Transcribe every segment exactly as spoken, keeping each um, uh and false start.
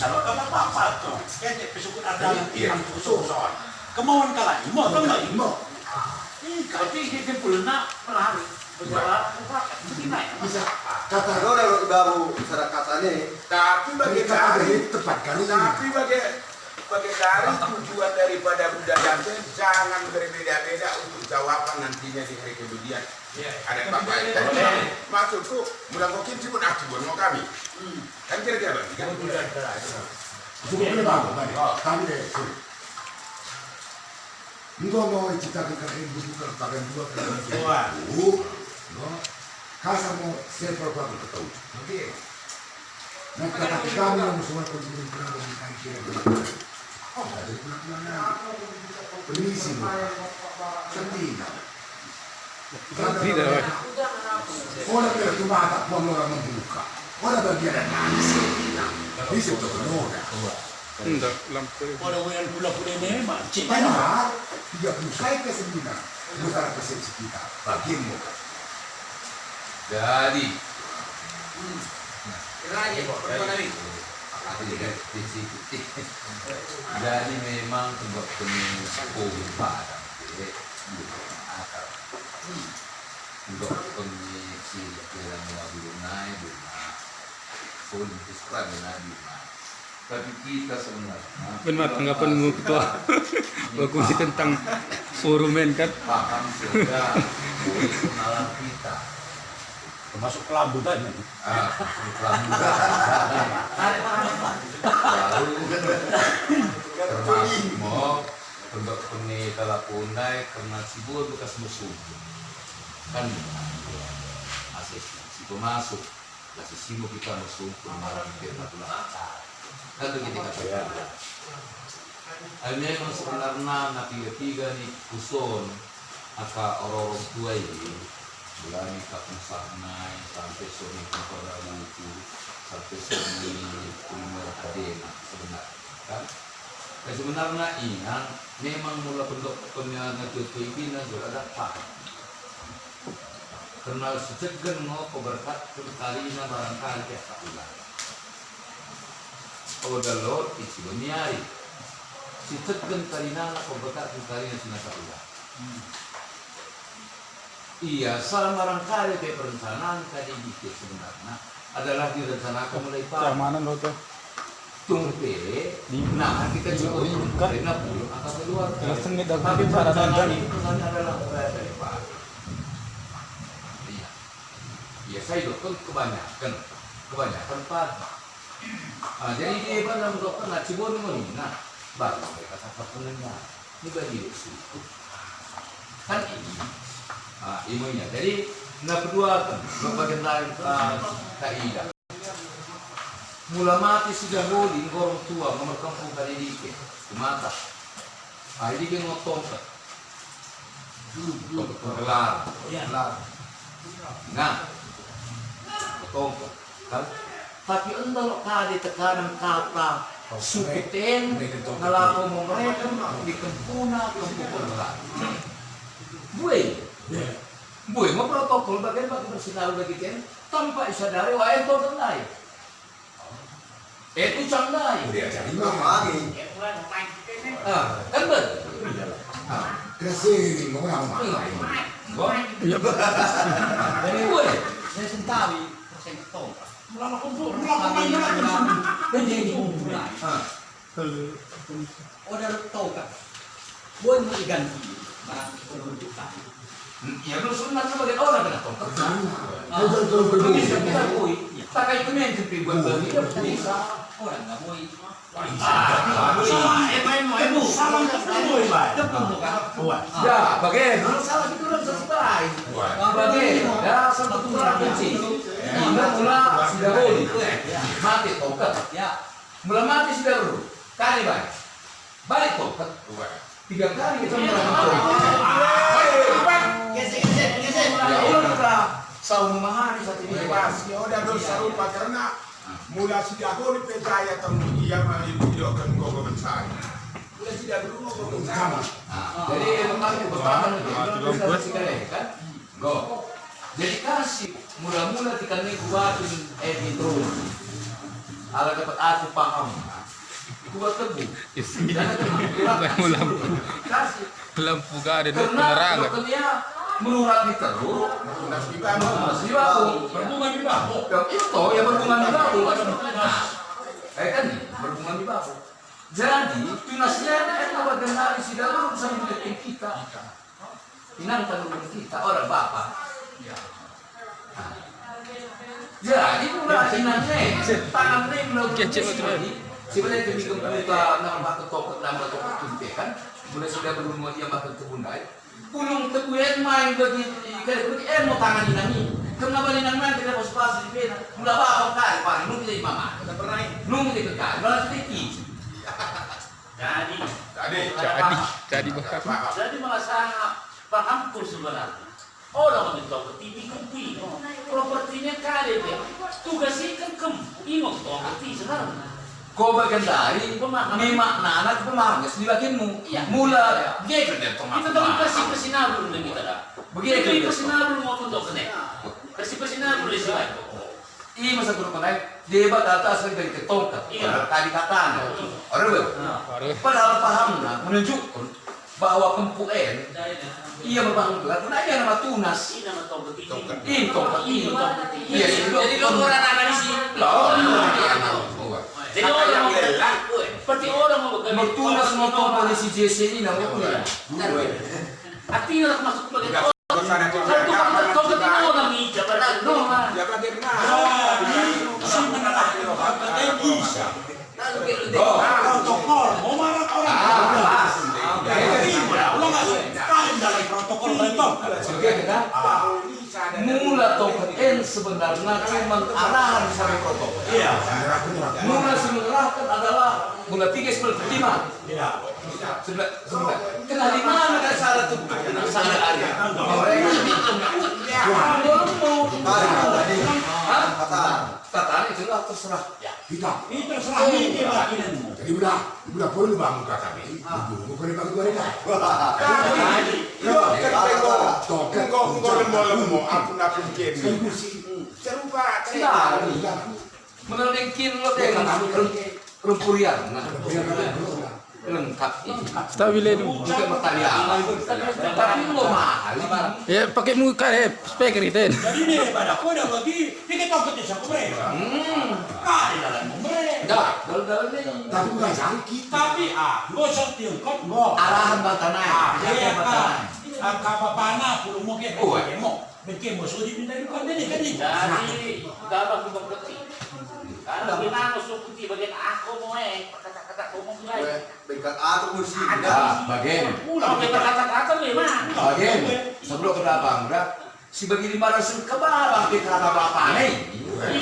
Kalau kata papa tu, kecek pesukut ada yang tiang tu susah. Kemauan kalah, mau kan lagi? Mau. Ih, kalau tinggi dia pula nak berhari. Berjalan, begini. Bisa. Kata lo, lo baru salah kata ni. Tapi bagi kami, tepat kali. Tapi bagi, bagi kami, tujuan daripada budaya jangan berbeda-beda untuk jawaban nantinya di hari kemudian. Ada apa-apa. Maksudku, mula kau kinci pun aku buat mau kami. Kan kira-kira begitu, kan? Cukup ini bagus, bagus. Kami deh, sini. Enggo mo icitaken kami buku pagan dua, pagan dua. Enggo. Kasa mo sampel pagan ketau. Oke. Nah, kata kami yang semua pemimpin perang dan kami kira-kira. Oh, ada pula-pula. Permisi, Pak. Cantik, Pak. Tidak, Pak. Oda percuma tak pun orang membuka. Oda bagian manis. Bisa betul, oda. Ndak, lampu. Oda wean pula-pula memang. Cik. Padahal tiga puluh saya ke sembilan. Besar persepsi kita. Bagian muka. Jadi, Jadi memang sebab kami sepuluh padang, jadi, akar. Sebab kami si dalam lagu nai, bunga. Pun terserah nai, bunga. Tapi kita sebenarnya, ben ma tanggapenmu, Ketua, bagus tentang forum en, kan? Paham sudah, boleh kenalan kita. Termasuk kelambu tadi. Ah, kelambu tadi. Lalu, termasuk mo, pendok peni kalapun nai, kerna si Bor bekas mesum. Kan, asik, si pemasuk. Lah sisi mo kita mesum, marang kita tulang. Kan begitu kata. Ai memang sebenarna na piga-piga ni kuson aka orang-orang tua ini, mulai ni kapung sahnai, sampai soni kapung rabuku, sampai soni umur adena sebenarna, kan? Ai sebenarna inang memang mula pendok penyangat tua ini na sudah dapat. Kerna siceggen ngo peberkatken karina barangkali pe asa ulang. Oda lot isi beniari. Siceggen karina peberkatken karina sinasa ulang. Ia sa barangkali pe perencanaan kadi dike sebenarna adalah direncanaken mulai pagi. Keamanan lo tuh. Tung pe, nah, kita juga karina pulung angka keluarga. Tapi rencana itu kan adalah mulai dari pagi. Iya. Iya, saya itu kan kebanyakan, kebanyakan pagi. Ah, jadi dia apa namanya, dokter, nah, cibon ini, nah, baru mereka tak pernah. Ini bagi itu. Kan ini. Ah, imo ina. Jadi, na peduaken, bagian lain, ah, kaidah. Mula mate si Daholi, enggo orang tua, ngo merkempung kadi dike, ku mata. Ah, i dike ngo tongket. Tongket penggelar. Nah, tongket, kan? Tapi enda lot kade tekanen kata sukut en, ngelako mo mereken di kempuna, kempu penggelar. Mbue. Mbue mo protokol bagen bagi bersinaru bagi ten, tanpa isadari, wah, en tongket ndai. Eh, ucang ndai. Dia jadi mah lagi. Ah, kan betul. Ah, kena sini orang mah. Iya. Jadi, woi, saya sentawi persen ketong. Mulai kumpul, mulai pemain mulai kumpul. Dan jadi mulai. Ah. Oda tongket. Boi mo iganti, barang peruntukan. Ia, terus sunat sebagai orang kena tongket. Bisa, bisa boi. Pakai kemen sepi buat beli, bisa. Orang nggak boi. Ah, eh, main, main, Bu. Salah, salah, boi, Pak. Tepung, bukan? Ya, bagen. Kalau salah, kita orang sesuai. Bagen. Ya, satu kurang benci. Mula, mula, sudah boi. Mate tongket. Ya. Mula mate si Darul, kade balik. Balik tongket. Tiga kali kita mula tongket. Gesek, gesek, gesek. Ya, ulang kita. Saung memahami satu ini pas. Ya, oda dosa rupa karena mula si Darul pe jaya temu ia mah idokken gogo mencari. Mula si Darul gogo mencari. Ah, jadi, eh, pertama, pertama, kan? Go. Jadi kasih mula-mula tikan ni kuatin, eh, itu. Ala dapat aku paham. Buat tebu. Isi. Lampu. Kasih. Lampu gak ada. Karena penerangan. Dokternya merurat di teluk. Merurat di babo. Merurat di babo. Berbunga di babo. Ya, itu ya berbunga di babo. Nah, eh, kan, berbunga di babo. Jadi, tunasnya kan apa, generasi dalam sama dengan kita. Inang tanggung kita, orang bapa. Jadi mula inang ne, tangan ne mula kecil sekali. Sebenarnya kami kemputa nambah ketokot, nambah ketokot kan. Mula sudah berumur ia makan kebun dai. Pulung tebu en main bagi, kali bagi en mo tangan inang i. Kena bali inang nang kena pas-pas di pena. Mula bapa kali paling nunggu jadi mama. Nunggu jadi kekal, mula sedikit. Jadi, jadi, jadi, jadi, jadi mula sanga pahamku sebenarna. Oda mo tongket i, bikku i. Propertinya kade pe. Tugas i kan kempu, imo tongket i sebenarna. Ko bagen dari, pemahaman. Nimaknana pemahaman, si bagenmu. Iya. Mula, iya. Begitu dia pemahaman. Kita tahu persi-persi nabul dengan kita dah. Begitu dia. Persi-persi nabul mo tongket ne. Persi-persi nabul isi lagi. I masa guru penai, deba kata asal dari ketongkat. Iya. Tadi katana. Iya. Ora be? Nah. Padahal pahamna menunjukkun bahwa kempu en, ia merbahang gelar, nah, ia nama tunas. I nama tongket i. Tongket i. Iya, iya. Jadi lo orang anak di sini. Lo. Iya, lo. Jadi orang yang lelah, seperti orang mau bekerja. Mertunas mo tongket i si J C ini nama. Artinya masuk sebagai Mula tongket en sebenarna cuman arahan sampai protokol. Iya. Mula si mengarahkan adalah mula tiga sebelah lima. Iya. Sebelah, sebelah. Kena di mana kan salah tu? Salah area. Mereka itu. Hah? Kata itu lah terserah. Ya. Kita. Ini terserah ini dia lakinanmu. Jadi udah, udah boleh bangun kata ini. Ah. Buku kena bagi dua hari dah. Iya, kan. Tongket. Engkau, engkau lembo-lembo, aku nak mungkin. Serupa. Sudah. Menelingkin lo deh. Kami rem-, rempurian, nah. Lengkap ini. Stabil itu. Juga bertali alam. Tapi lo mahal, Bang. Ya, pakai muka, eh, speaker itu. Jadi ini pada koda bagi, ini kita kete siapa mereka? Hmm. Kali dalam mereka. Dah, dalam-dalam ini. Tapi bukan jangkit. Tapi, ah, gosok tiungkot, gosok. Arahan bantana. Ah, iya, kan. Ah, kapa pana, puluh mo ke, oh, mo. Bengke mo sodi minda di kande ni kadi. Jadi, gabah ku bengketi. Karena binangus suku ti bagian aku mo, eh, perkata-kata ku mo mulai. Bengkat aku mo si. Ada. Bagen. Ulang ke perkata-kata memang. Bagen. Sebelum kedabang, udah. Si bagi lima ratus kebabang ke kata bapa ni.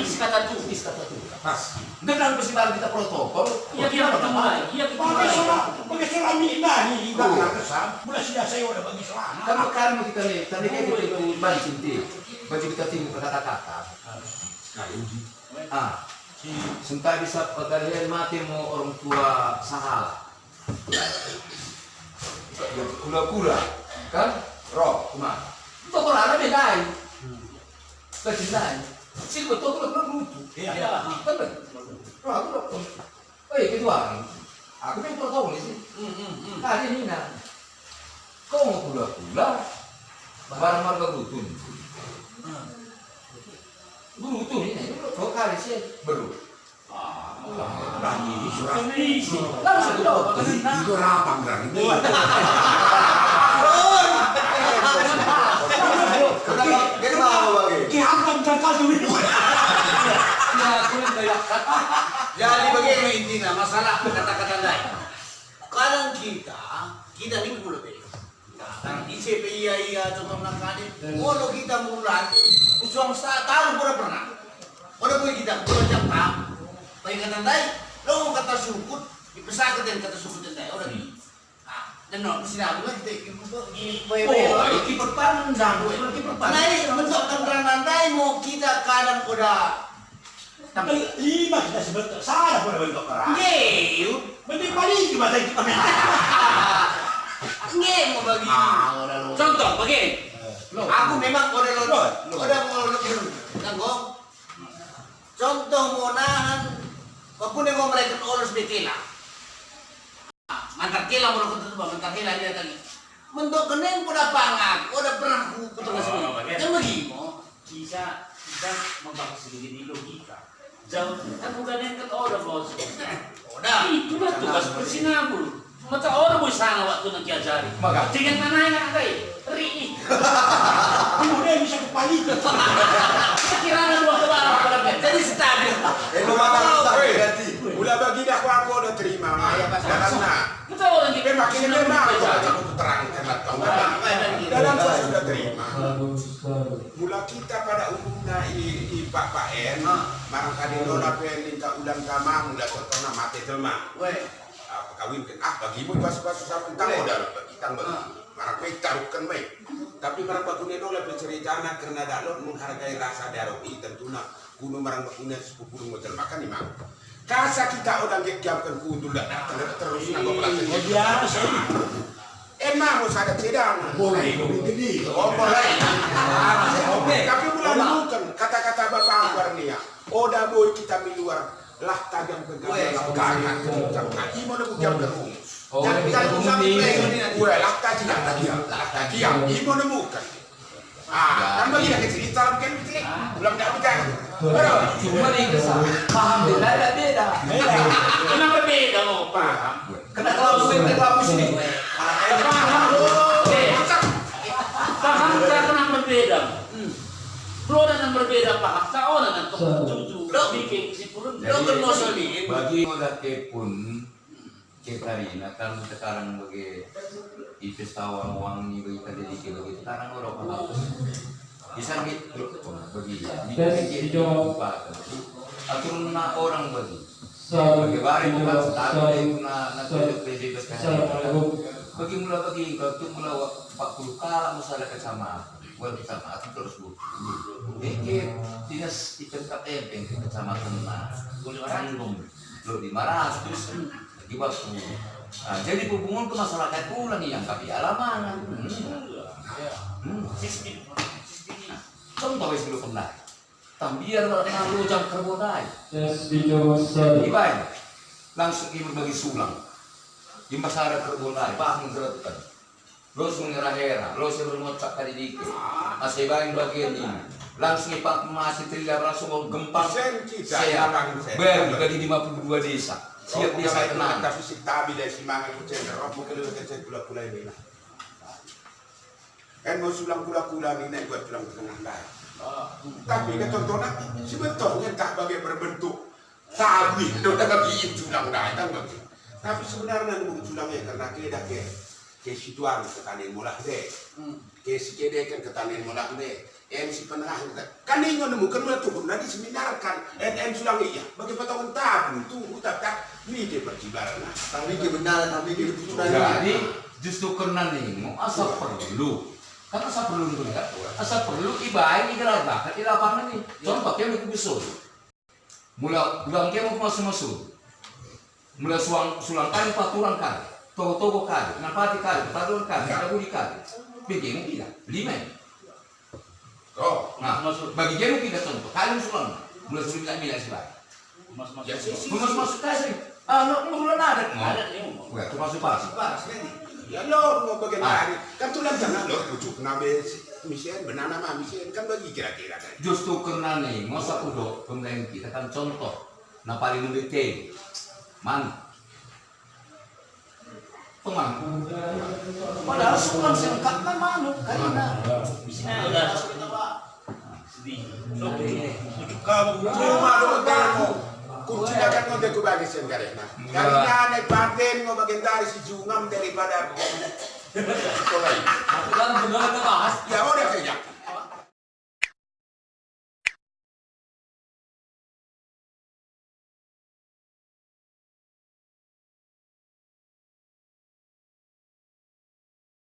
Ih, si kata tu. Ih, si kata tu. Pas. Dengan persibahan kita protokol. Iya, kita bertemu lagi. Iya, kita bertemu lagi. Pakai surat, pakai surat minda ni, ibarat kesan. Mula sida saya udah bagi surat. Kan kami kita ni, tadi kan kita itu banci ti. Banci kita ti berkata-kata. Ah. Sentah bisa pegalian mate mo orang tua sahala. Kula-kula, kan? Roh, kuma. Tokol ala me dai. Kacil dai. Sini betul kula-kula lucu. Iya. Kan? Roh, aku roh. Oh iya, ketua. Aku memang protokol sih. Hmm, hmm, hmm. Tadi nina. Kau mau kula-kula. Barang marga Gutun. Hmm. Guru tuh ini, kau kali sih, beru. Ah, berani ini surat. Langsung dong. Itu rapang berani. Jadi mau bagi. Ki apa jangkal tuh itu? Ya, aku yang banyak. Jadi begini intinya, masalah kata-kata lain. Kadang kita, kita ini mulai beda. Nah, ise pe ia, ia contohna kade, molo kita mulai, usuang sa taru pura pernah. Molo boi kita pura jam tam. Peringatan ndai, lo kata sukut, dipesaket dengan kata sukut ndai, oda ki. Nah, dan no, sinabu kan kita ki, ki, ki, oh, ki perpandang, ki perpandang. Nah, ini bentuk kendaraan ndai mo kita kadang oda Tapi lima kita sebentuk, salah pun bentuk kerah. Nggih, yu. Berarti paling cuma saya kita. Nggih, mau bagi. Ah, oda lo. Contoh, bagi. Eh. Aku memang oda lo. Lo, lo. Oda mau lo. Nanggo. Contoh mau nahan. Wapun yang mau mereka olos betela. Antar kela mo aku tutu, antar kela dia tadi. Mentok kenen ku oda pangak, oda pernah ku, ku terus. Oh, bagian. Kan bagi mo. Bisa, bisa membahas sedikit di logika. Jauh, kan bukan yang kan oda mo. Oda. Itulah tugas bersinabung. Mata oda boi sanga waktu na kiajari. Maka. Dengan mana yang ada, eh? Ri. Kamu deh bisa kepali. Sekiranya dua kebar, jadi stabil. Eh, lu makan tak ganti. Mula bagi dah aku, aku oda terima. Ah, iya, Pak. Karena memang ini memang aku terang kena tahu. Dalam saya sudah terima. Mula kita pada umumna i, i pak-pak en, marang kade nola pe ninta ulang tama, mula contohna mate jelma. Ah, pekawinken, ah, bagimu pasu-pasu sampun tang oda bagi, tang bagi. Marang pe taruhken mai. Tapi marang bakune nola pe ceritana kerna dak lot menghargai rasa daro i, tentuna kuno marang bakune sepupulung mo jelma kan imang. Kasa kita oda nggeut giamken kundul dak terus nanggo pelaken. Ema mo sada cedang. Boleh, boleh gede. Oh, boleh. Tapi mula nemuken kata-kata bapa Ambar nia. Oda boi kita mi luar, lah tajam ke gambar, lah tajam ke rumus. Imo nemuken. Lah tajam, lah tajam. Imo nemuken. Ah, kan bagi dah kecil, salam kan kecil. Ulang dah bukan. Cuma ni kisah. Paham beda, beda. Kenapa beda mo paham? Kena kelabu sini, kena kelabu sini. Paham. Eh, paham tak kenapa beda? Bro, dan berbeda paham. Sa ona dan tutu. Bro, bikin kesimpulan. Bagi mo dake pun, ke karina kan sekarang bage i pesta wangi-wangi bagi kade dike bage sekarang oda paham. Bisa gitu bagi. Aturna orang bagi. Bagi bari bukan stabil na, na tujuh P D P S K. Bagi mula bagi, bagi mula empat puluh kalak mo sada kecamatan. Buat kecamatan terus bu. Dike dinas i Pemkab Empang ke kecamatan na. Tanggung. Lo lima ratus. Bagi waktu. Ah, jadi hubungan ke masyarakat ulang yang kami alaman. Hmm. Contoh wis dulu pernah. Tambiar na lojang kerbon ndai. Ibaing. Langsung i merbagi sulang. I masara kerbon ndai, bangun gereten. Langsung hera-hera, langsung mermocak kade dike. Asa ibaing bagian ini. Langsung i pak masi trila langsung gempak. Isen kita, baru jadi lima puluh dua desa. Siap desa kenal. Tapi si tabi dari si mangan kucing, roh mungkin lu kecil kula-kula ini lah. En mo sulang kula-kula nina i buat sulang tengah ndai. Tapi kecontohna, si betul ngen tak bage berbentuk tabi, do tak bagi sulang ndai, tang bagi. Tapi sebenarna nemu sulang e kerna ke dah ke, ke situan ketanen molah nde. Ke si kedeken ketanen molah nde. En si penengah nde. Kan ingo nemuken mula tuhun lagi seminar kan. En, en sulang ia. Bagi potongen tabu tuhu tak tak. Nige percibaranna. Tapi ke benar, tapi ke benar. Jadi justru kerna ningo asa perlu. Kan asa perlu ningo kan. Asa perlu ibaing igelar bakat i lapangan i. Contoh ke mekubisol. Mula ulang ke mo masu-masu. Mula suang, sulang kade paturang kade, togo-togo kade, napati kade, pataruan kade, tabudi kade. Bege mo pida, lima. Oh, nah, bagi dia mo pida contoh, kade mo sulang. Mula sulit mila sibai. Masu-masu kade sih. Ah, no, mula adat mo. Adat ni mo. Wah, tu pasu-pasu. Pas ni. Ya lo, mo bagian hari. Kan tulang jangan lo, pucuk nabe misen, benana ma misen, kan bagi kira-kira kan. Justru kerna ni, mo asa kudok, pemelayan kita kan contoh. Na paling mendetail manuk. Pemangku. Padahal sulang selengkapna manuk, karina. Sedih. Cuma dong temu. Kunci dakan ngo dek kubagi sen karina. Karina naik paten ngo bagendari si jungam daripada. Aku kan benar ngebahas. Ya udah kejap.